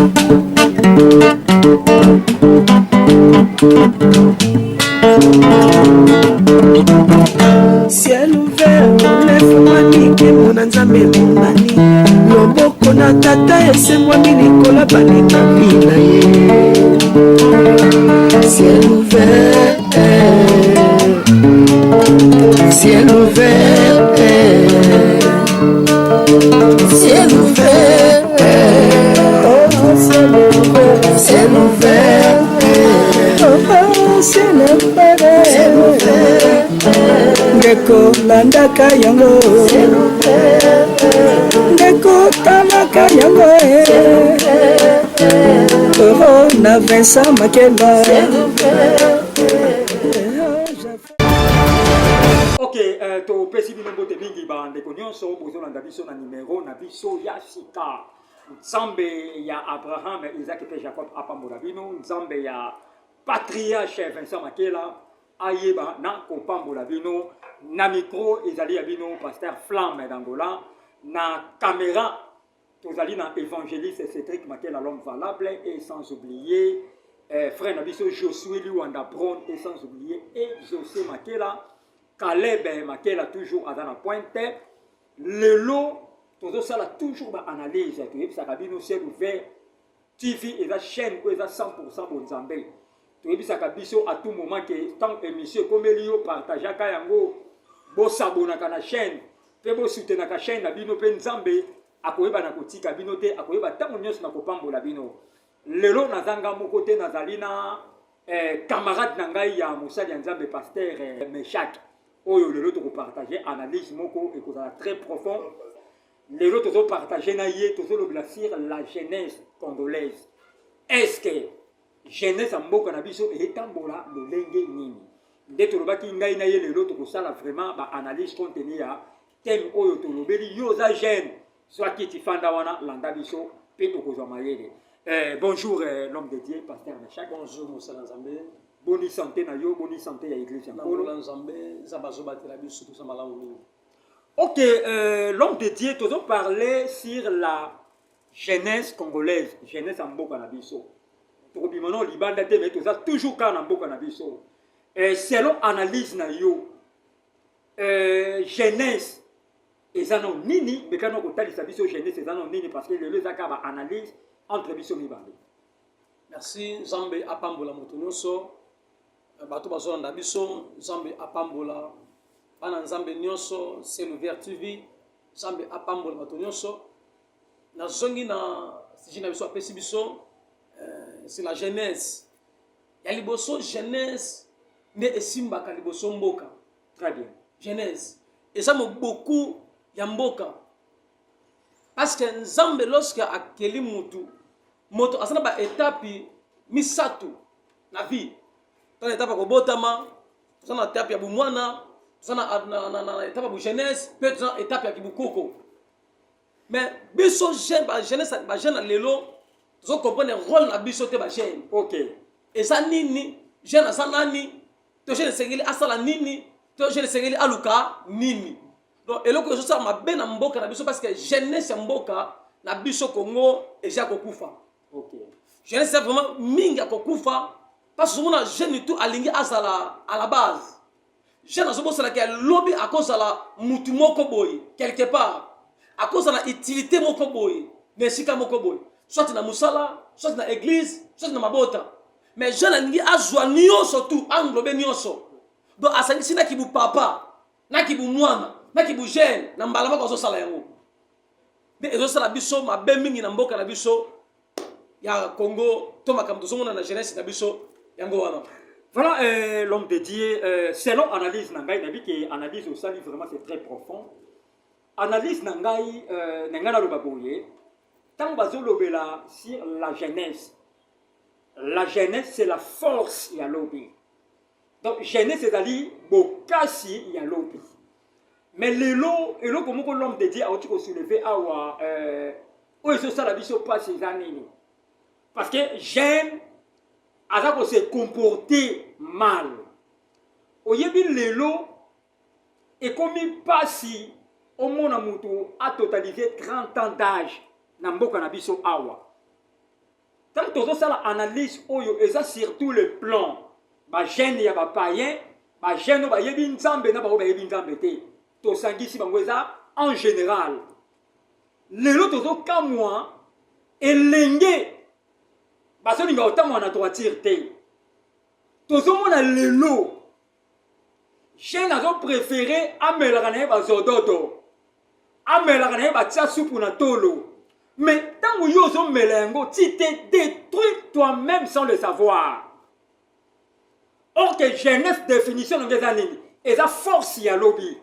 Ciel ouvert olefungwami, nkembo na Nzambe emonani, loboko na Tata esembwami likolo balingami na ye. Ciel ouvert, ciel ouvert, ciel ouvert, oh, ciel ouvert, ciel ouvert, oh, ciel ouvert, ciel ouvert. Ndeko, landaka yango, ndeko, talaka yango oh, na Vincent Makela. Ok, topesi bino mbote mingi, bandeko nyonso bozolanda biso na nimero na biso ya sika. Nzambe ya Abraham, Isaac mpe Jacob apambola bino. Nzambe ya patriarche Vincent Makela ayeba na kopambola bino. Na micro ezali ya bino pasteur Flamme d'Angola, na caméra tozali na évangéliste Cédric Makela, l'homme valable, et sans oublier frère na biso Josué Liwanda Bron, et sans oublier Exaucé Makela, Caleb Makela, toujours aza na pointe. Lelo tozosala toujours baanalyse, toyebisaka bino Ciel ouvert TV eza chaîne oyo eza 100% bonzambe. Toyebisaka biso à tout moment ke ntango émission ekomeli yo, partageaka yango, bosabonaka na chaîne mpe bosoutenaka chaîne na bino, mpe Nzambe akoyeba na kotika bino te, akoyeba ntango nyonso na kopambola bino. Lelo nazanga moko te, nazali na camarade na ngai ya mosali ya Nzambe, pasteur Meshak, oyo lelo tokopartage analyse moko ekozala très profond. Lelo tozopartage na ye, tozolobela sur la jeunesse congolaise. Est ce que jeunesse ya mboka na biso etambola lolenge nini? Nde tolobaki ngai na ye, lelo tokosala vraiment baanalyse compte tenu ya thème oyo tolobeli. Yo oza jeune, zwa kiti, fanda wana, landa biso mpe okozwa mayele. Bonjour, l'homme de Dieu, pasteur Meshak. Bonjour, mosala Nzambe. Boni santé na yo? Boni santé ya église ya Nkolo? Nangola Nzambe, Nzambe azobatela biso, toza malamu mingi. Ok, l'homme de Dieu, tozo parler sur la jeunesse congolaise, jeunesse ya mboka na biso. Tokobima no libanda te, mais toza toujours kaka na mboka na biso. Selon analyse na yo, jeunesse eza no nini? Mekano kotalisa biso jeunesse eza no nini, parce que lelo eza kaka baanalyse entre biso mibale. Merci. Nzambe apambola moto nyonso, bato bazolanda biso. Nzambe apambola bana Nzambe nyonso, Ciel ouvert TV. Nzambe apambola bato nyonso. Nazongi na sujet na biso apesi biso, c'est la jeunesse. Ya liboso, jeunesse nde esimbaka liboso mboka. Très bien. Jeunesse eza moboku ya mboka, parce que Nzambe, lorsque akeli mutu, moto aza na baetape misato na vie. Toza na etape ya kobotama, toza na etape ya bomwana, toza na etape ya bojeunesse, mpe toza na etape ya kibukoko. Mais biso jeune, bajeunesse, bajeune na lelo tozo comprendre rôle na biso te, bajeune. Eza nini? Jeune aza nani? To jeune esengeli asala nini? To jeune esengeli aluka nini? Donc eloko ezosala mabe na mboka na biso, parce que jeunesse ya mboka na biso Congo eza kokufa. Jeunesse eza vraiment mingi ya kokufa, parce que ozomona jeune tout alingi azala à la base. Jeune azobosanaka ya lobi akozala mutu moko boye quelque part, akozala na utilité moko boye na esika moko boye, soit na mosala, soit na église, soit na mabota. Mais jeune alingi azwa nyonso, tout englobe nyonso. Donc asangisi na kibu papa, na kibu mwana, na kibu jeune na mbala moko, azosala yango. Nde ezosala biso mabe mingi na mboka na biso ya Congo. To makambo tozomona na jeunesse na biso, yango wana. Voilà, l'homme de Dieu, selon analyse na ngai, nabi ke analyse osali vraiment c'est très profond. Analyse na ngai, na ngai naloba boye, ntango bazolobela sur la jeunesse, la jeunesse c'est la force ya lobi. Donc jeunesse ezali bokasi ya lobi. Mais lelo eloko moko l'homme de Dieu auti kosoulever awa, oyo ezosala biso mpasi eza nini? Parce que jeune aza kose comporter mal. Oyebi, lelo ekomi mpasi omona moto atotalize 30 ans d'âge na mboka na biso awa. tozosala analyse oyo eza surtout le plan bajeune ya bapayen, bajeune oyo bayebi Nzambe na bango bayebi Nzambe te, tosangisi bango, eza en général. Lelo tozokamwa elenge bazolinga kotambola na droiture te. Tozomona lelo jeune azopréférer amelaka na ye bazododo, amelaka na ye batia supu na tolo. Mais ntango yo ozomela yango, tu te détruis toi-même sans le savoir. Or que jeunesse, définition nango eza nini? Eza force ya lobi,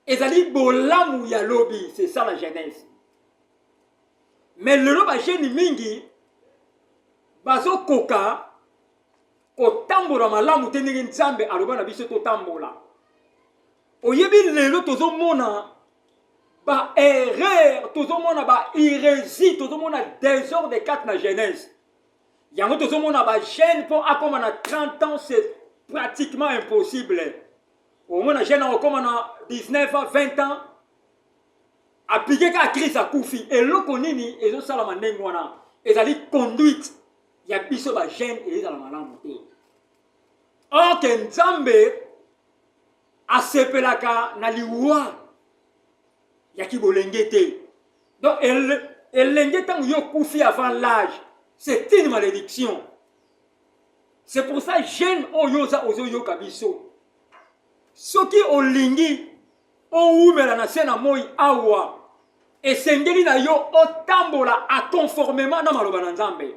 ezali bolamu ya lobi, c'est ça la jeunesse. Mais lelo bajeune mingi bazokoka kotambola malamu te ndenge Nzambe aloba na biso totambola. Oyebi, lelo tozomona baerreur, tozomona bahérésie, tozomona désordre kati na jeunesse. Yango tozomona bajeune mpo akóma na 30 ans, c'est pratiquement impossible. Omona jeune akokóma na 19 ans, 20 ans, apike kaka crise, akufi. Eloko nini ezosalama ndenge wana? Ezali conduite ya biso bajeune ezala malamu te. Or que Nzambe asepelaka na liwa ya kibolenge te. Donc elenge, ntango yo okufi avant l'âge, c'est une malédiction. C'est pour ça, jeune oyo oza ozoyoka biso, soki olingi owumela na se na moi awa, esengeli na yo otambola conformément na maloba na Nzambe.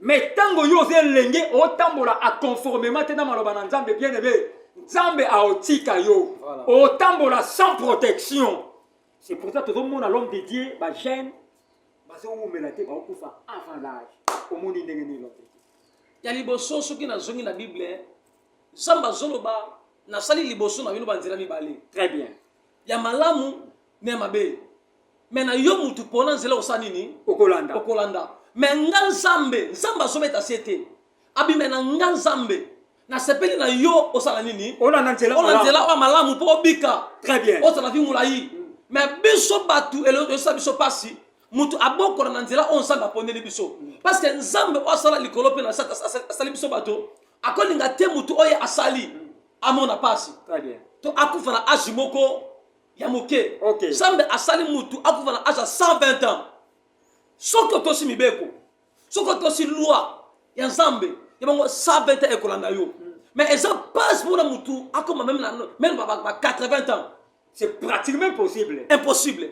Mais ntango yo oza elenge, otambola conformément te na maloba na Nzambe, bien aimé, Nzambe aotika yo. Otambola sans protection. C'est pour ça tozomona, l'homme de Dieu, bajeune bazowumela te, baokufa avant l'âge. Omoni ndenge nini, l'homme de Dieu? Ya liboso, soki nazongi na Bible, Nzambe azoloba: "Nasali liboso na bino banzela mibale, Très bien. ya malamu na ya mabe. Mais na yo mutu, mpona nzela osala nini? Okolanda. Okolanda. Mais nga Nzambe." Nzambe azobeta se te abime na nga Nzambe, nasepeli na yo osala nini? Olanda nzela Ola malamu. nzela oyo malamu mpo obika, Très bien. ozala vie molai. Mais biso bato, ezosala biso mpasi moto abokola na nzela oyo Nzambe apondeli biso, parce que Nzambe oyo asala likolo mpe na se, asali biso bato, akolinga te motu oyo asali amona mpasi Très bien. to akufa na age moko ya moke. Nzambe asali mutu akufa na age ya 120 ans soki otosi mibeko, soki otosi loi ya Nzambe ya bango, 120 ans ekolanda yo. Mais eza mpasi mpona mutu akoma même na même ba 80 ans. C'est pratiquement impossible. Impossible.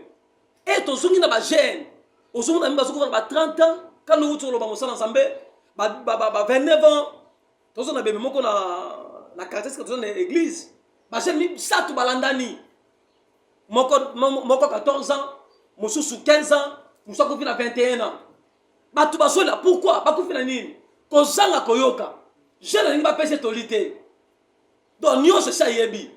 E tozongi na bajeune, ozongi na mi bazokufa na ba 30 ans. Kanda outi koloba, mosala Nzambe, ba 29 ans. Tozo na bebe moko na quartier sika toza na église, bajeune misato balandani, moko 14 ans, mosusu 15 ans, mosusu akufi na 21 ans. Bato bazolela pourquoi bakufi na nini? Kozanga koyoka. Jeune alingi bapesa etoli te, donc nyonso esi ayebi.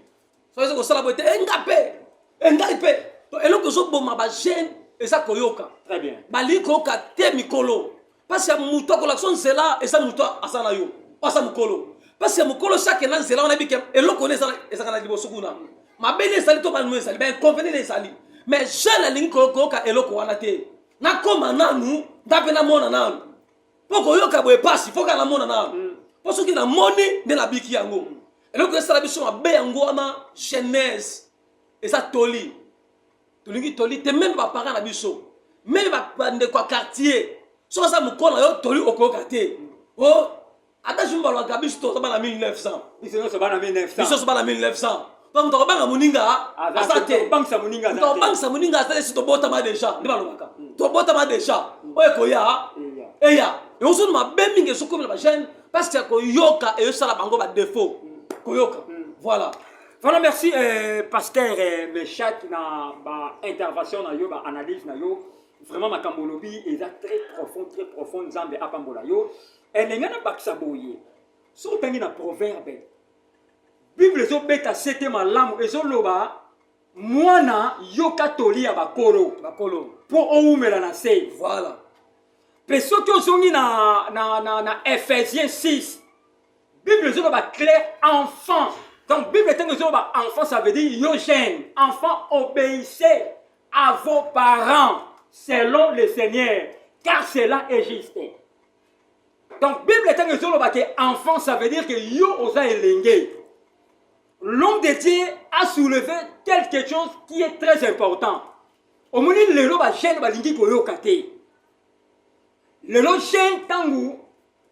Soki eza kosala boye te, enga mpe engai mpe. Donc eloko ezoboma bajeune eza koyoka. Très bien. Balingi koyoka te mikolo, parce que moto akolakisa nzela eza moto aza na yo oyo aza mokolo, parce que mokolo si akenda nzela wana, yebi ke eloko wana ezalaka na liboso kuna, mabe nde ezali to balimo ezali, bainconvénient nde ezali. Mais jeune alingi koyoka eloko wana te. Nakóma nanu nga mpe namona nanu, mpo koyoka boye pasi, fo kaka namona nanu, mpo soki namoni nde nabiki yango. Eloko esala biso mabe yango wana. Jeunesse eza toli, tolingi toli te. Même baparent na biso, même bandeko ya quartier, soki aza mokolo na yo, toli okoyoka te. O ata jour balobaka biso toza bana 1900. Biso nyonso bana 1900. Biso nyonso bana 1900. Donc moto akobanga moninga aza te. Bangisa moninga moto aza te. Akobangisa moninga aza te. Si tobotama déjà, nde balobaka tobotama déjà, oyo ekoya eya. Ekozoni mabe mingi ezokomela bajeune, parce que koyoka eyosala bango badéfaut koyoka. Voilà. Voilà, merci pasteur Meshak na ba intervention na yo, ba analyse na yo. Vraiment makambo olobi eza très profond, très profond. Nzambe apambola yo. Elenga na bakisa boye. Soki otangi na Proverbe, Bible ezobeta sete malamu, ezoloba: "Mwana, yoka toli ya bakolo bakolo mpo owumela na se." Mpe soki ozongi na Ephésiens 6, Bible ezoloba clair: "Enfant." Donc Bible ntango ezoloba enfant, ça veut dire yo jeune. "Enfant, obéissez à vos parents selon le Seigneur, car cela est juste." Donc Bible ntango ezoloba ke enfant, ça veut dire que yo oza elenge. L'homme de Dieu a soulevé quelque chose qui est très important. Omoni lelo ba jeune balingi koyoka te. Lelo jeune ntango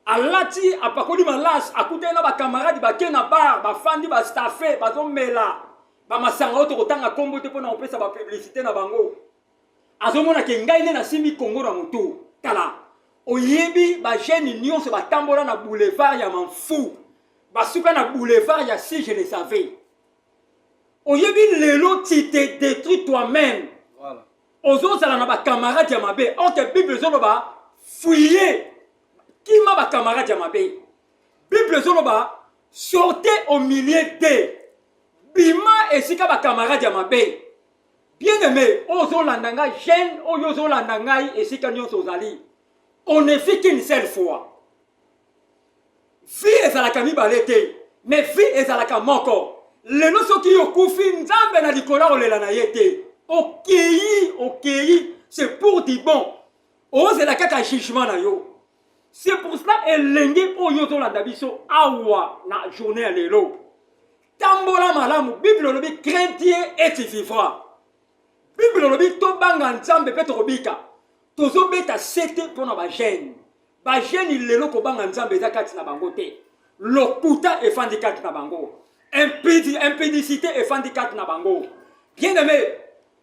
alati apakoli malasi akutani na bakamarade bake na bar bafandi bastaffe bazomela bamasanga oyo tokotanga nkombo te mpo na kopesa bapublicité na bango. Azomona ke ngai nde nasimbi Kongo na motu. Tala, oyebi bajeune nyonso batambola na boulevard ya Manfu, basuka na boulevard ya si je le savais. Oyebi lelo tu te détruis toi-même. Voilà. Ozozala na bakamarade ya mabe. Or que Bible ezoloba fuyez, kima bakamarade ya mabe. Bible ezoloba sortez au milieu de, bima esika bakamarade ya mabe. Bien aimé, ozolanda ngai jeune oyo ozolanda ngai esika nyonso ozali, on ne vit qu'une seule fois. Vie ezalaka mibale te, mais vie ezalaka moko. Lelo soki okufi, Nzambe na likolo akolela na ye te. Okei, okei, c'est pour du bon. Ozela kaka jugement na yo. C'est pour cela elenge oyo ozolanda biso awa na journée ya lelo, tambola malamu. Bible olobi crains Dieu et tu vivras. Bible olobi tobanga Nzambe mpe tokobika. Tozobeta sete mpona bajeune. Bajeune lelo kobanga Nzambe eza kati na bango te. Lokuta efandi kati na bango, impudicité efandi kati na bango. Bien aimé,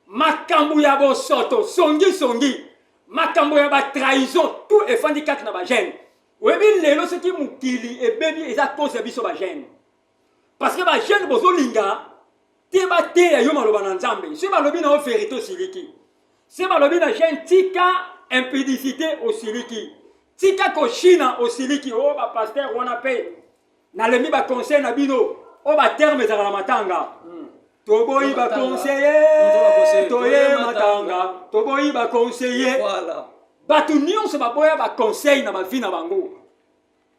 makambo ya bosoto, songisongi, makambo ya batrahison, tout efandi kati na bajeune. Oyebi lelo soki mokili ebebi eza cause ya biso bajeune, parce que bajeune bozolinga te bateya yo maloba na Nzambe. Soki balobi na yo vérité, osiliki. Se balobi na jeune tika impudicité, osiliki. Tika koshina, osiliki. Oyo bapasteur wana mpe nalembi baconseil na bino. Oyo baterme ezalaka na matanga, toboyi baconseiller, toye matanga, toboyi baconseiller. Bato nyonso baboya baconseil na bavie na bango,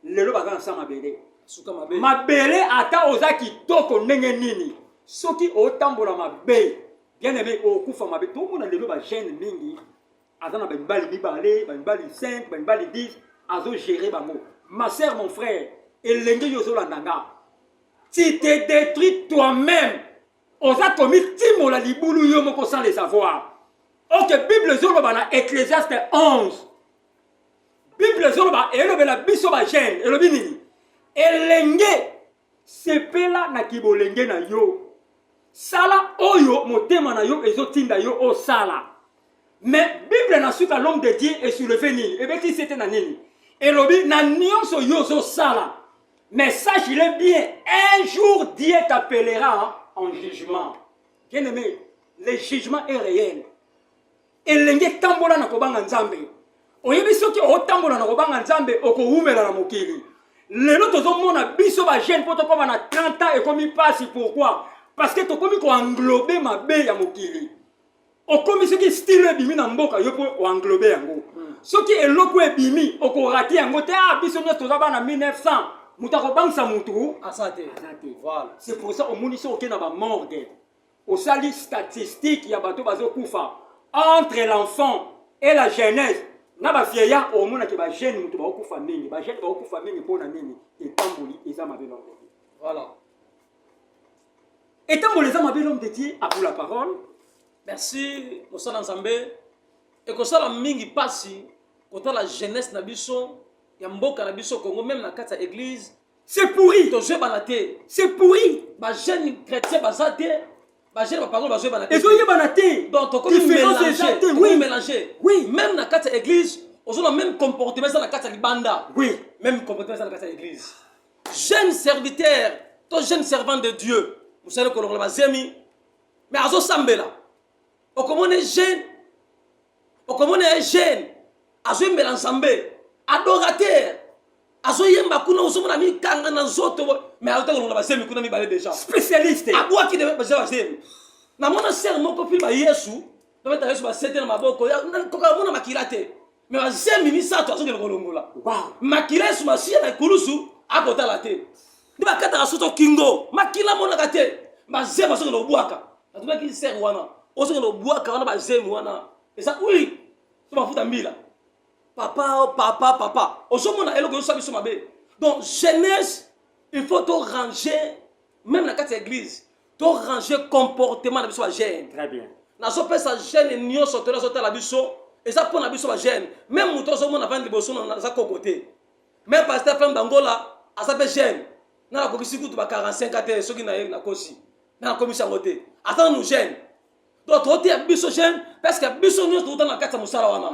lelo baza na sa mabele. Suka mabe. Mabele, ata oza kitoko ndenge nini, soki otambola mabe, bien aimé, okufa mabe. Tomona lelo bajeune mingi aza na bamibali mibale, bamibali 5, bamibali 10, azogérer bango. Ma sœur, mon frère, elenge yo ozolanda nga, tu te détruis toi-même. Oza komitimola libulu yo moko sans le savoir. Ok, Bible ezoloba na Ecclésiaste 11, Bible ezoloba, elobela biso bajeune, elobi nini? Elenge, sepela na kibolenge na yo, sala oyo motema na yo ezotinda yo osala. Mais Bible na suka, l'homme de Dieu esoulevé nini? Ebeti sete na nini? Elobi na nyonso yo ozosala, mais sache-le bien, un jour Dieu t'appellera en jugement. Bien aimé, le jugement est réel. Elenge, tambola na kobanga Nzambe. Oyebi soki otambola na kobanga Nzambe, okowumela na mokili. Lelo tozomona biso bajeune, mpo tokóma na 30 ans ekomi mpasi. Pourquoi? Parce que tokomi koenglober mabe ya mokili. Okomi soki style ebimi na mboka, yo mpo oenglober yango. Soki eloko ebimi, okorater yango te. Ah, biso nyonso toza bana 1900, moto akobangisa motu aza te. Aza te. Voilà. C'est pour ça omoni soki okei na bamorgue, osali statistique ya bato bazokufa entre l'enfant et la jeunesse na bavieillard, omonaki bajeune moto bakokufa mingi. Bajeune bakokufa mingi mpona nini? Etamboli eza mabe, l'homme de Dieu. Voilà. Etamboli eza mabe. L'homme de Dieu, à vous la parole. Merci, mosala Nzambe. Ekosala mingi mpasi kotala jeunesse na biso ya mboka na biso Congo, même na kati ya église. C'est pourri. Tozoyebana te. C'est pourri. Bajeune chrétien baza te, bajeune baparole bazoyebana te. Ezoyebana te. Donc tokomi Différence eza te, oui. mélanger. Oui. Même na kati ya église, ozona même comportement eza na kati ya libanda, même comportement eza na kati ya église. Jeune serviteur to jeune servant de Dieu, mosali kolongola bazemi, mais azosambela. Okomona jeune, okomona ye jeune azoyembela Nzambe, adorateur, azoyemba kuna, ozomona mikanga na nzoto, mais azota kolongola bazemi kuna mibale déjà. Spécialiste. Abwaki deja bazemi. Namona sœur moko filme ya Yesu, babeta Yesu basete na maboko, koka mona makila te, mais bazemi misato azokende kolongola. Makila Yesu masiya na ekulusu akotala te, nde bakataka soto kingo, makila monaka te, bazemi azokende kobwaka. Natunaki sœur wana: ozokende kobwaka wana bazemi wana, eza huile to mafuta mbila? Papa, oh, papa, papa. Ozomona eloko ezosala biso mabe. Donc jeunesse, il faut to ranger même na kati ya église, to ranger comportement na biso ba jeune. Très bien. Nazopesa jeune nyonso to nazotala biso, eza mpo na biso ba jeune. Même moto azomona vandi liboso na aza koko te. Même pasteur Femme d'Angola aza mpe jeune. Na nakokisi kutu ba 45 ans te soki na ye nakosi. Na nakomisi yango te. Aza nanu jeune. Donc toteya biso jeune parce que biso nyonso touta na kati ya mosala wana.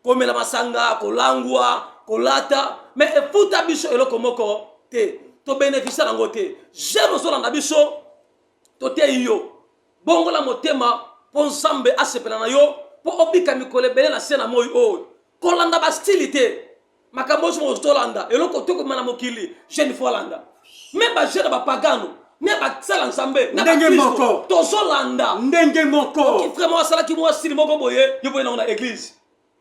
Komela masanga, kolangwa, kolata, mais efuta biso eloko moko te. Tobénéficie nango te. Jeune ozolanda biso, toteyi yo. Bongola motema mpo Nzambe asepela na yo, mpo obika mikolo ebele na se na moi oyo. Kolanda ba style te. Makambo oyo soki tolanda eloko te komema na mokili, jeune faut alanda. Même ba jeune ba pagano, ne basala Nzambe, na Ndenge bakristo, moko. tozolanda. Ndenge moko. Oki vraiment asalaki mwa style moko boye, yo boye nango na église.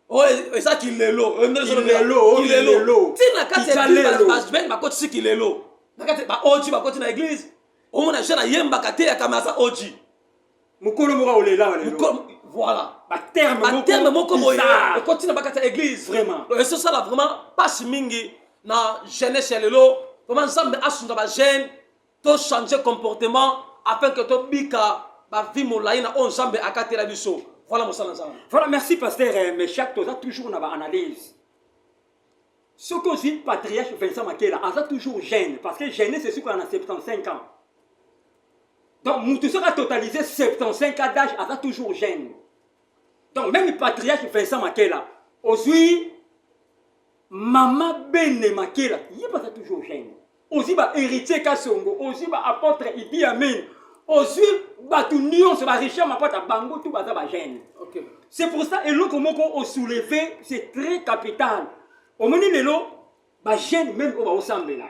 Oyo eza kilelo, oyo nde ezolobela. Kilelo, oyo Kilelo. kilelo. Tina kati ya Kitsa église, lelo. ba bakotisi kilelo. Na kati ba oji bakoti na église. Omona jeune ayembaka te ya kama aza oji. Mokolo moko aolela lelo. Mokolo, voilà. Ba terme moko. Ba terme moko boye bizarre. ekoti na bakati ya église. Vraiment. Donc ezosala vraiment pasi mingi na jeunesse ya lelo. Vraiment Nzambe asunga ba jeune to changer comportement afin que tobika ba vie molayi na oyo Nzambe akatela biso. Voilà mosala Nzambe. Voilà, merci pasteur Meshach, toza toujours na ba analyse. Soki ozwi patriarche Vincent Makela, aza toujours jeune parce que jeunesse esuka na 75 ans. Donc mutu soki a totaliser 75 ans d'âge, aza toujours jeune. Donc même patriarche Vincent Makela, ozwi mama Bene Makela, ye aza toujours jeune. Ozwi ba héritier Kasongo, ozwi ba apôtre Idi Amin, ozwi bato nyonso ba Richard Mapata, bango tout baza ba jeune. Okay. C'est pour ça eloko moko o soulever, c'est très capital. Omoni lelo ba jeune même oyo baosambela.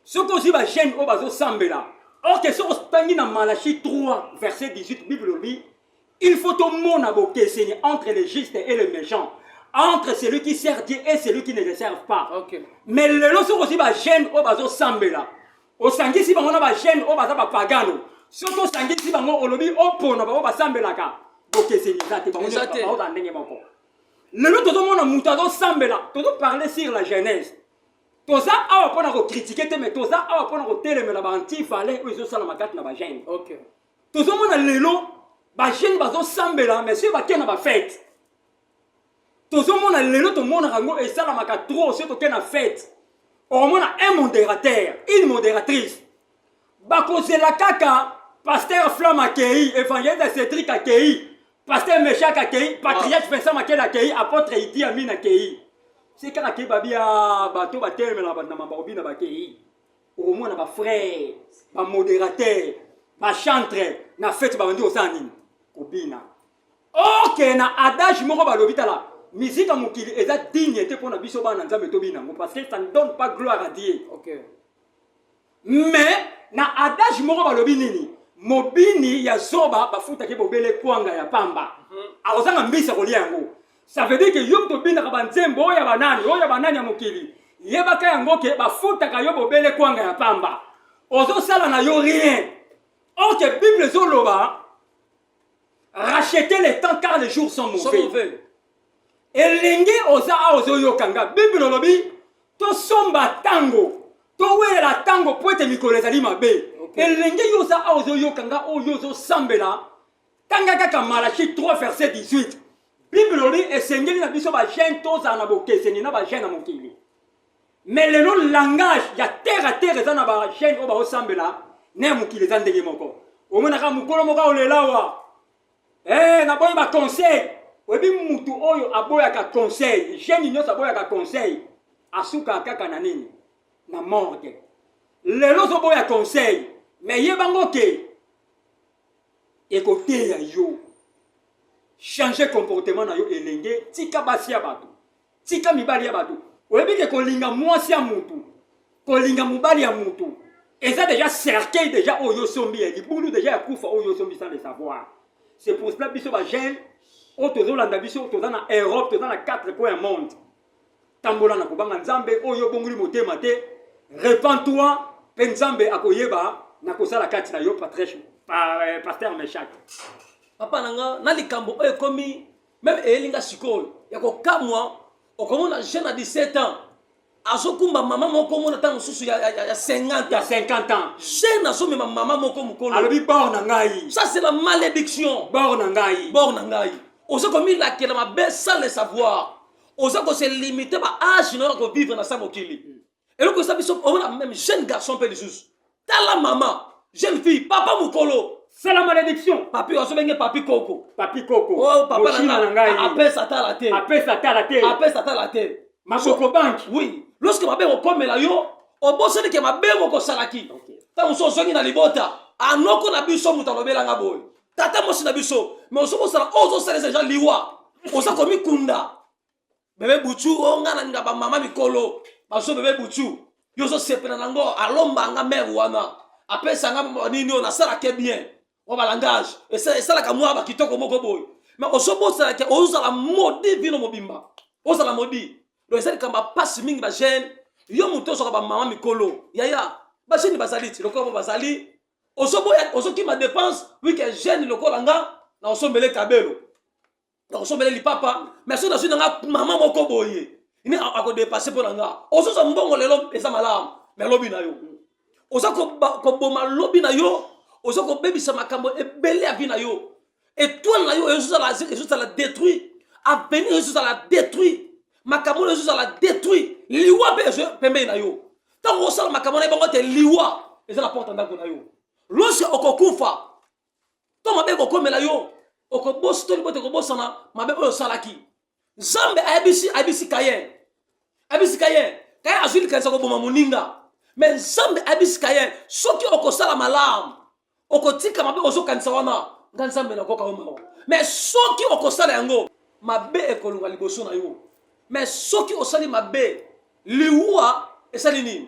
Soki ozwi ba jeune oyo bazosambela, or que soki otangi na Malachie 3 verset 18, Bible elobi il faut tomona bokeseni entre le juste et le méchant, entre celui qui sert Dieu et celui qui ne le sert pas. Okay. Mais lelo soki ozwi ba jeune oyo bazosambela, osangisi bango na ba jeune oyo baza bapagano, soki osangisi bango olobi opona bango basambelaka, bokeseni eza te, bango Eza te. baoza ndenge moko. Lelo tozomona moto azosambela, tozoparle sur la jeunesse. Toza awa mpona kokritike te, mais toza awa mpona kotelemela ba anti-valeur oyo ezosalama kati na ba jeune. Okay. Tozomona lelo ba jeune bazosambela, mais soki bakei na ba fête, tozomona lelo tomonaka yango esalamaka trop. Soki tokei na fête, okomona un modérateur, une modératrice, bakozela kaka pasteur Flamme akei, évangéliste Cédric akei, pasteur Meshach akei, patriarche Vincent Makela akei, apôtre Idi Amin akei. Se kaka akei, babia bato batelemela bato na mamba kobina bakei. Okomona ba frère, ba modérateur, ba chantre na fête babandi kosala nini? Kobina. Ok, na adage moko balobi tala, musique ya mokili eza digne te mpona biso bana Nzambe tobina yango, parce que ça ne donne pas gloire à Dieu. Okay. Mais na adage moko balobi nini? Mobini ya zoba bafutaki bobele kwanga ya pamba. Akozanga mbisi ya kolia yango. Ça veut dire que yo moto obinaka ba nzembo oyo ya banani, oyo ya banani ya mokili, yebaka yango ke bafutaka yo bobele kwanga ya pamba. Ozosala na yo rien. Or que Bible ezoloba racheter le temps car les jours sont Sont mauvais. mauvais. Elenge oza awa ozoyoka nga, Bible olobi tosomba tango, towelela tango po ete mikolo ezali mabe. Okay. Elenge yo oza awa ozoyoka nga, oyo ozosambela, tanga kaka Malachie 3 verset 18. Bible olobi esengeli na biso ba jeune tozala na bokeseni na ba jeune ya mokili. Mais lelo langage ya terre à terre eza na ba jeune oyo baosambela na ya mokili eza ndenge moko. Omonaka mokolo moko aolela awa, naboyi ba conseil. Oyebi mutu oyo aboyaka conseil, jeune nyonso aboyaka conseil, asukaka kaka na nini? Na morgue. Lelo ozoboya conseil, mais yebango ke ekoteya yo. Changer comportement na yo elenge, tika basi ya bato, tika mibali ya bato. Oyebi ke kolinga mwasi ya mutu, kolinga mobali ya mutu, eza déjà cercueil déjà oyo osombi ya libulu déjà ya kufa oyo osombi sans le savoir. C'est pour cela biso ba jeune oyo tozolanda biso, toza na Europe, toza na 4 coins ya monde. Tambola na kobanga Nzambe oyo obongoli motema te, repens-toi pe Nzambe akoyeba na kosala kati na yo, pasteur Meshach. Papa na nga, na likambo oyo ekomi même eyelinga sikoyo ya kokamwa. Okomona jeune à 17 ans azokumba mama moko omona ntango mosusu ya, ya, ya 50 ya 50 ans jeune azomema mama moko mokolo alobi bord na ngai ça c'est la malédiction bord na ngai bord na ngai oza komilakela mabe sans le savoir oza kose limite ba age na yo ya kovivre na sa mokili eloko eza biso omona meme jeune garçon mpe lisusu tala mama jeune fille papa mokolo c'est la malédiction papi azobenge papi koko papi koko oh, papa na ngai apesa tala te apesa tala te apesa tala te maboko banki oui lorsque mabe ekokomela yo obosani ke mabe moko osalaki ntango mosusu ozongi na libota anoko na biso moto alobelanga boye tata mwasi na biso mais ozokosala oyo ozosala eza deja liwa oza komikunda bebe buchu o nga nalinga bamama mikolo bazo bebe buchu yo ozosepela nango alomba nga mare wana apesa nga nini oyo nasalake bien mwa balangage esalaka mwa bakitoko moko boye mais ozobosana ke ozala modi vino mobimba ozala modi donc eza likambo ya mpasi mingi bajeune yo moto ozwaka bamama mikolo yaya bajeune bazali ti lokola bo bazali ozoboya ozokima dépense wike jeune lokola nga na osombele kabelo nakosombele lipapa mais soki nazwi na nga mama moko boye nde akodepasse mpo na nga ozozwa mbongo lelo eza malamu mais lobi na yo oza koboma lobi na yo oza kobebisa makambo ebele ya vi na yo etoile na yo ezozala détruit avenir ezozala détruit makambo oyo ezozala détruit liwa mpe ezo pembeni na yo ntango osala makambo na ye bango te liwa eza na porte ndako na yo lorsque okokufa to mabe ekokomela yo okobosi to libota ekobosana mabe oyo osalaki nzambe ayebisi ayebisi kayen ayebisi kayen kayen azwi likanisa koboma moninga me nzambe ayebisi kayen soki okosala malamu okotika mabe ozokanisa wana nga nzambe nakoka yo mawa me soki okosala yango mabe ekolonga liboso na yo me soki osali mabe liwa esali nini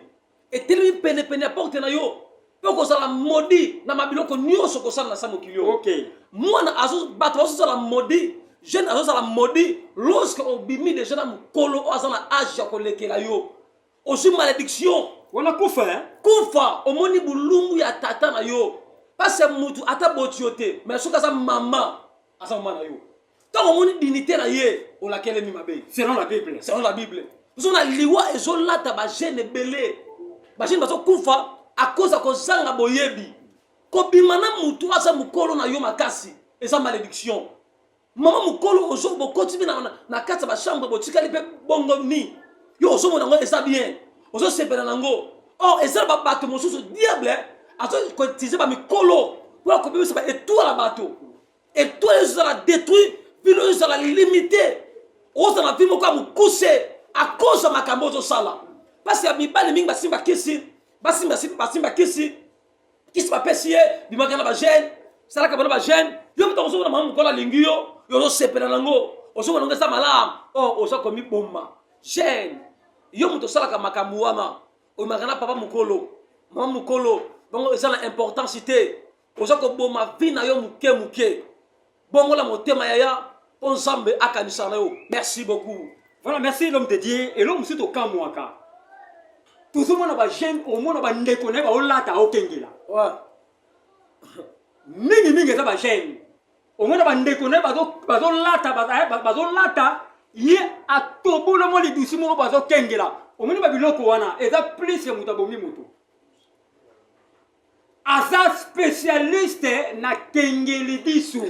etelemi penepene ya porte na yo mpe okozala modi na mabiloko nyonso okosala na sa mokili oyo okay. mwana bato bazozala modi jeune azozala modi lorsque obimi deja na mokolo oyo aza na age ya kolekela yo ozwi malédiction wana kufa eh? kufa omoni bulumbu ya tata na yo pasi ya mutu ata boti yo te mais soki aza mama aza mama na yo ntango omoni dignité na ye olakelemi mabe selon la bible selon la bible ozomona liwa ezolata bajeune ebele bajeune bazokufa à cause ya kozanga boyebi kobima na motu aza mokolo na yo makasi eza malédiction mama mokolo ozo bokoti mpe na, na kati ya bachambre botikali mpe bongo ni yo ozomona yango eza bien ozosepela na yango or eza na bato mosusu diable azokotize bamikolo mpo ya kobebisa baetoile ya bato etoile ezala détruit bino ezala limité ozala na vie moko ya mokuse à cause ya makambo ozosala mpasi ya mibali mingi basimba kisi basimba basimba kisi kisi bapesi ye bimaka na bagene salaka bana bagene yo moto ozomona mama mokolo alingi yo yo ozosepela nango ozomona yango eza malamu or oza komiboma gene yo moto osalaka makambo wana omemaka na papa mokolo mama mokolo bango eza na importance te oza koboma vie na yo moke moke bongola motema yaya mpo nzambe akanisa na yo merci beaucoup voilà merci l'homme de dieu eloko mosusu tokamwaka tozomona bajeune omona bandeko na ye baolata aokengela ouais. mingi mingi eza bajeune omona bandeko na ye bazolata eh, bazolata ye atobola mwa lidusi moko bazokengela omoni babiloko wana eza plus ya moto abomi moto aza spécialiste na kengeli disu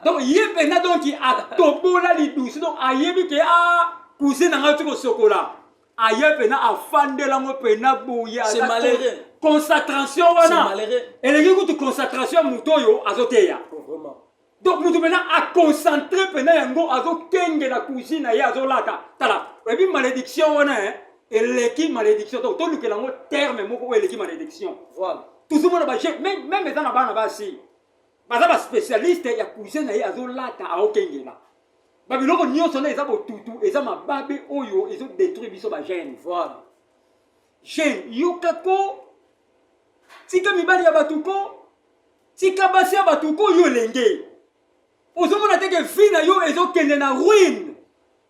donc ye mpenza donc atobola lidusu donc ayebi ke a ah, cousin na ngai ti kosokola aye mpenza afandela yango mpenza boye concentration wana elengi kutu concentration ya moto oyo azoteya oh, donc moto mpenza aconcentre mpenza yango azokengela cousine na ye azolata tala oyebi malédiction wana eh, eleki malédiction donc tolukela yango terme moko oyo eleki malédiction voilà tozomona baje meme eza na bana basi baza baspécialiste ya cousine na ye azolata aokengela babiloko nyonso wana eza botutu eza mababe oyo ezodétruire biso bagene voilà jeune yoka ko tika mibali ya bato ko tika basi ya bato ko yo elenge ozomona te ke vie na yo ezokende na ruine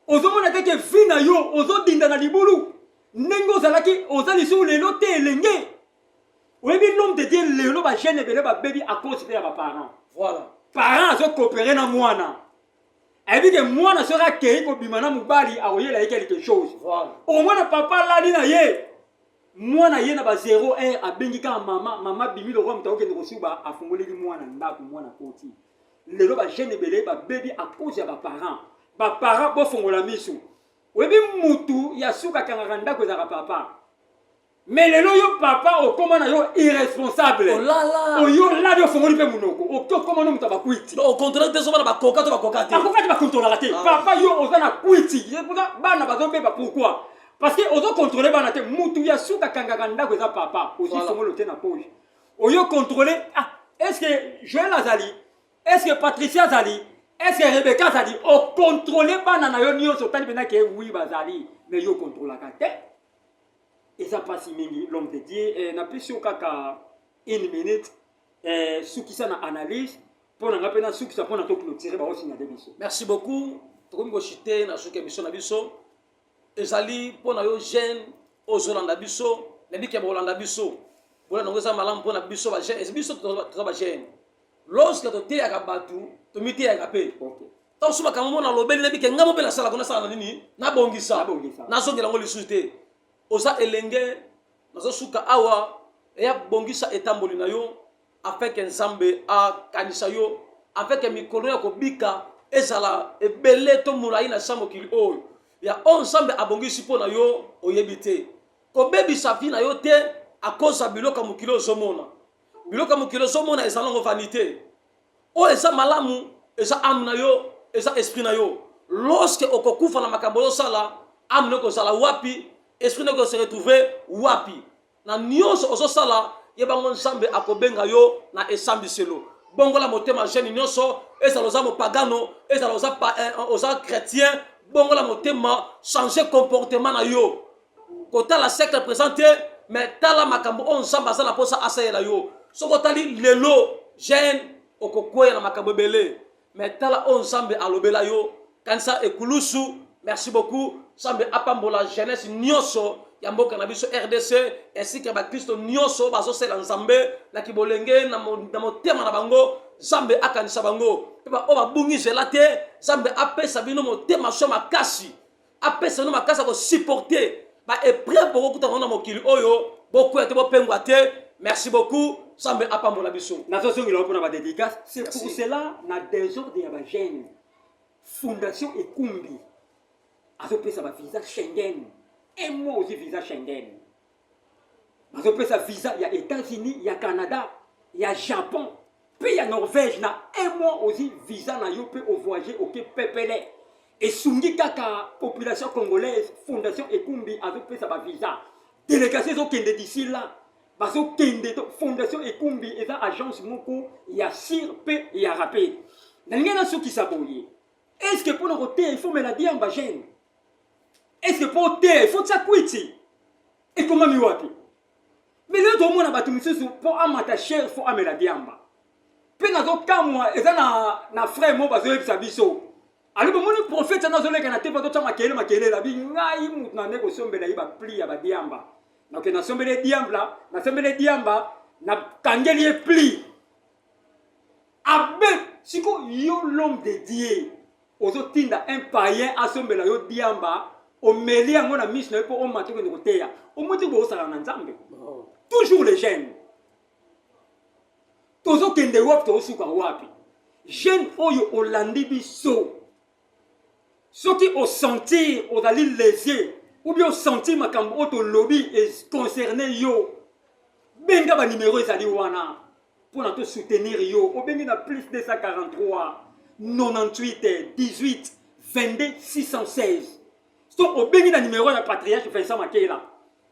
ozomona te ke vie na yo ozodinda na libulu ndenge ozalaki oza lisusu lelo te elenge oyebi l'homme de dieu lelo bajeune ebele babebi à cause mpe ya baparent voilà parent azocoopere na mwana Ayebi ke mwana soki akei kobima na mobali akoyela ye quelque chose. Voilà. Okomona papa alali na ye, mwana ye na ba 0 heure abengi kaka mama, mama abimi lokola moto akokende kosuba, afungoleli mwana ndako, mwana akoti. Lelo ba jeune ebele babebi à cause ya ba parents. Ba parents bofongola misu. Oyebi mutu ya suka akangaka ndako ezalaka papa. Mais lelo yo papa okoma na yo irresponsable. Olala. Oyo lali ofongoli pe munoko. Oki okoma no mutu ya bakwiti. Au contraire te bana bakoka to bakoka te. Bakoka te bakontrolaka te. Ah. Papa yo oza na kwiti. Pourtant bana bazobeba pourquoi? Parce que ozo contrôler bana te. Mutu ya suka kangaka ndako eza papa. Ozwi Voilà. fongolo te na poche. Oyo contrôler ah est-ce que Joël azali? Est-ce que Patricia azali? Est-ce que Rebecca azali? O contrôler bana na yo nyonso otali mpenza ke oui bazali mais yo contrôlaka te. Eza pasi mingi l'homme de Dieu eh, napesi yo kaka une minute eh, sukisa na analyse mpo na ngai mpe nasukisa mpo na to clôturer baosignale biso. Merci beaucoup. Tokomi kochite na suka émission na biso. Ezali mpo na yo jeune ozolanda biso, nayebi ke bolanda biso. Bolanda yango eza malamu mpo na biso ba jeune, biso toza ba jeune. Lorsque toteyaka bato, tomiteyaka mpe. Okay. Ntango mosusu makambo moko nalobeli nayebi ke ngai moko mpe nasalaka, nasala na nini? Nabongisa. Nabongisa. Nazongela yango lisusu te. Oza elenge, nazosuka awa, eya bongisa etamboli na yo afin que Nzambe akanisa yo, afin que mikolo ya kobika ezala ebele to molai na sa mokili oyo. Ya oyo Nzambe abongisi mpo na yo oyebi te. Kobebisa vie na yo te à cause ya biloko ya mokili ozomona. Biloko ya mokili ozomona ezala nango vanité. Oyo eza malamu eza âme na yo, eza esprit na yo. Lorsque okokufa na makambo ozosala, âme na yo ekozala wapi, esprit na yo se retrouver wapi? Na nyonso ozosala, yeba ngo Nzambe akobenga yo na esambiselo. Bongola motema jeune nyonso, ezala oza mopagano, ezala oza, pa, eh, oza chrétien, bongola motema, changer comportement na yo. Kotala siècle présent te, mais tala makambo oyo Nzambe aza na posa asalela yo. Soki otali lelo jeune, okokweya na makambo ebele, mais tala oyo Nzambe alobela yo. Kanisa ekulusu. Merci beaucoup. Nzambe apambola jeunesse nyonso ya mboka na biso RDC ainsi que bakristo nyonso bazosela Nzambe na kibolenge na motema na bango. Nzambe akanisa bango mpe baoyo babungi nzela te, Nzambe apesa bino motema so makasi, apesa bino makasi ya kosupporter ba épreuve bokokutana na mokili oyo, bokwea te, bopengwa te. Merci beaucoup. Nzambe apambola biso. Nazozongela mpona ba dédicace. C'est Merci. pour cela na désordre ya ba jeunes, Fondation Ekumbi azopesa ba visa Schengen. Un mois aussi visa Schengen. Bazopesa visa ya États-Unis, ya Canada, ya Japon, pe ya Norvège. Na un mois aussi visa na yo pe o voyager oke pepele. Esungi kaka population congolaise, Fondation Ekumbi azopesa ba visa. Délégation ezokende d'ici là. Bazokende to Fondation Ekumbi eza agence moko ya sir pe ya rapide. Nalingi nasukisa boye. Est-ce que mpona koteya il faut mela diamba jeune? Est-ce que mpo oteya il faut tia kwiti? Ekomami wapi? Mais lelo toomona bato mosusu mpo amata cher faut amela diamba. Mpe nazokamwa eza na frère moko bazoyebisa biso. Alobi bomoni prophète wana azoleka na te mpo azotya makelele makelele, abi ngai moto na nde kosombela ye bapli ya badiamba. Nake nasombeli ye diamba, nasombeli ye diamba, nakangeli ye pli. Abe siko yo l'homme de Dieu ozotinda un païen asombela yo diamba, omeli yango na miso na yo mpo omata okende koteya. Omoti bozosala na Nzambe. Toujours les jeunes. Tozokende wapi, tozosuka wapi? Jeune oyo olandi biso, soki osentir ozali léger ou bien osentir makambo oyo tolobi e concerne yo, benga ba numéro ezali wana mpona to soutenir yo. Obengi na plus 243 98 18 22 616. So obengi na numéro ya patriarche Vincent Makela,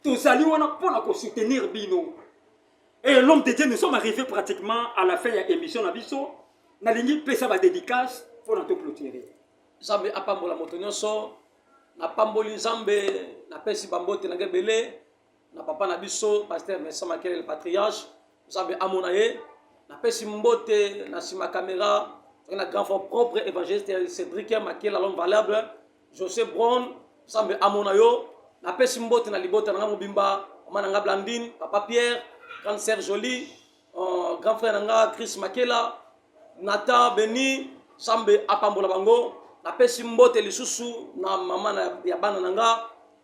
tozali wana mpona ko soutenir bino. Et l'homme de Dieu, nous sommes arrivés pratiquement à la fin ya émission na biso. Nalingi pesa ba dédicace mpona to clôturer. Nzambe apambola moto nyonso. Napamboli Nzambe, napesi bambote na ngai ebele na papa na biso pasteur Vincent Makele le patriarche. Nzambe amona ye. Napesi mbote na nsima caméra na grand frère propre évangéliste Cédric Makela l'homme valable, José Brown. Nzambe amona yo. Napesi mbote na libota na ngai mobimba, mama na ngai Blandine, papa Pierre, grande sœur Jolie, grand frère na ngai Chris Makela, Nathan Beni. Nzambe apambola bango. Napesi mbote lisusu na mama na, ya bana na nga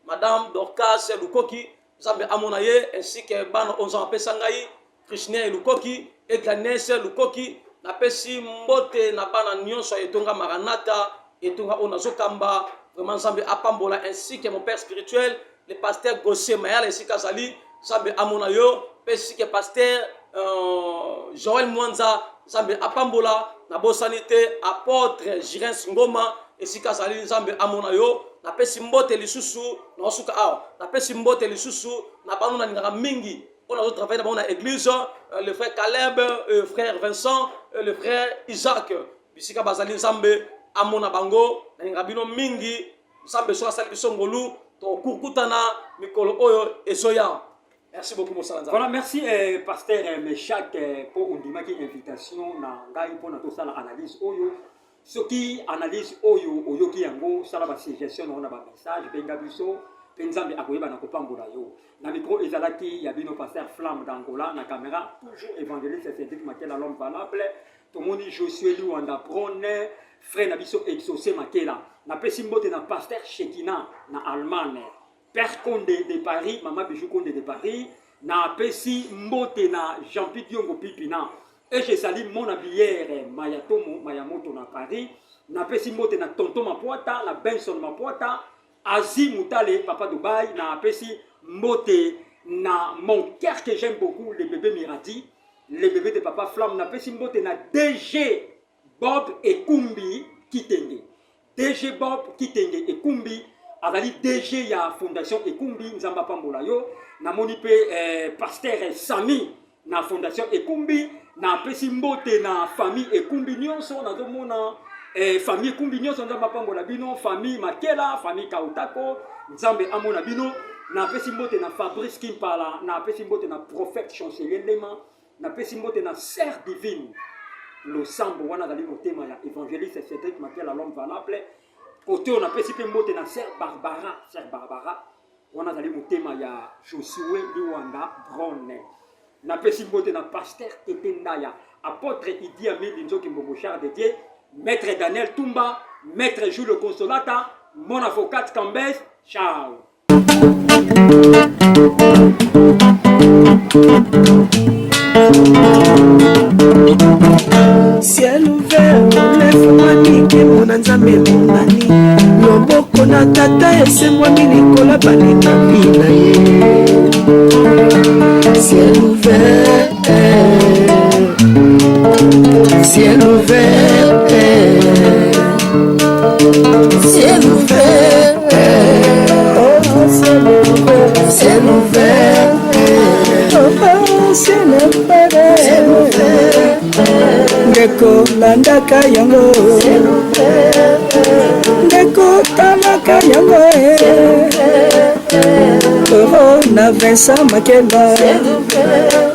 Madame Dorcas Lukoki, Nzambe amona ye ainsi que bana oyo Nzambe apesa ngai Christine Lukoki et Gladness Lukoki. Napesi mbote na bana nyonso ya etonga Maranatha, etonga oyo nazokamba. Vraiment Nzambe apambola ainsi que mon père spirituel le pasteur Gosse Mayala esika azali, Nzambe amona yo, mpe ainsi que pasteur Joël Mwanza, Nzambe apambola. Nabosani te apôtre Jirens Ngoma esika azali, Nzambe amona yo. Napesi mbote lisusu naosuka awa, napesi mbote lisusu na bano nalingaka mingi oyo nazo travailler na bango na église, le frère Caleb, le frère Vincent, le frère Isaac, bisika bazali Nzambe amona bango. Nalingaka bino mingi. Nzambe soki asali biso ngolu, tokokutana mikolo oyo ezoya. Merci beaucoup mosala Nzambe. Voilà, merci pasteur Meshak mpo ondimaki invitation na ngai mpona tosala analyse oyo. Soki analyse oyo oyoki yango, sala ba suggestion na yo na ba message, benga biso mpe Nzambe akoyeba na kopambola yo. Na micro ezalaki ya bino pasteur Flamme d'Angola, na caméra toujours évangéliste Cédric Makela, l'homme valable. Tomoni Josué Liwanda Brone, frère na biso Exaucé Makela. Napesi mbote na pasteur Shekina na Allemagne, Père Konde de Paris, Mama Bijou Konde de Paris. Napesi mbote na Jean-Pierre Diongo Pipina. Et je salue mon habillère Mayatomo Mayamoto na Paris. Napesi mbote na Tonton Mapuata, na Benson Mapuata, Azi Mutale, Papa Dubaï. Napesi mbote na mon cœur que j'aime beaucoup, le bébé Miradi, le bébé de Papa Flamme. Napesi mbote na DG Bob Ekumbi Kitenge. DG Bob Kitenge Ekumbi azali DG ya Fondation Ekumbi, Nzambe apambola yo. Namoni pe pasteur Sami na Fondation Ekumbi. Napesi mbote na famille Ekumbi nyonso, nazomona famille Ekumbi nyonso, Nzambe apambola bino, famille Makela, famille Kautako, Nzambe amona bino. Napesi mbote na Fabrice Kimpala, napesi mbote na prophète chancelier Lema, napesi mbote na sœur divine Losambo, wana azali motema ya évangéliste Cédric Makela, l'homme valable. Kote oyo napesi mpe mbote na sœur Barbara, sœur Barbara wana azali motema ya Josué Liwanda Brone. Napesi mbote na pasteur Tete Ndaya, apôtre Idi Amin Linzoki Mbongo, char de Dieu, maître Daniel Tumba, maître Jules Consolata, mon avocat Cambès. Ciao. Ciel ouvert, efungwami, nkembo na Nzambe emonani, loboko na Tata esembwami likolo balingami na ye. Ciel ouvert, ciel ouvert, ciel ouvert, oh, ciel ouvert, ciel ouvert, oh, ciel ouvert, ciel ouvert. Ndeko landaka yango, ndeko talaka yango, oh, na Vincent Makela.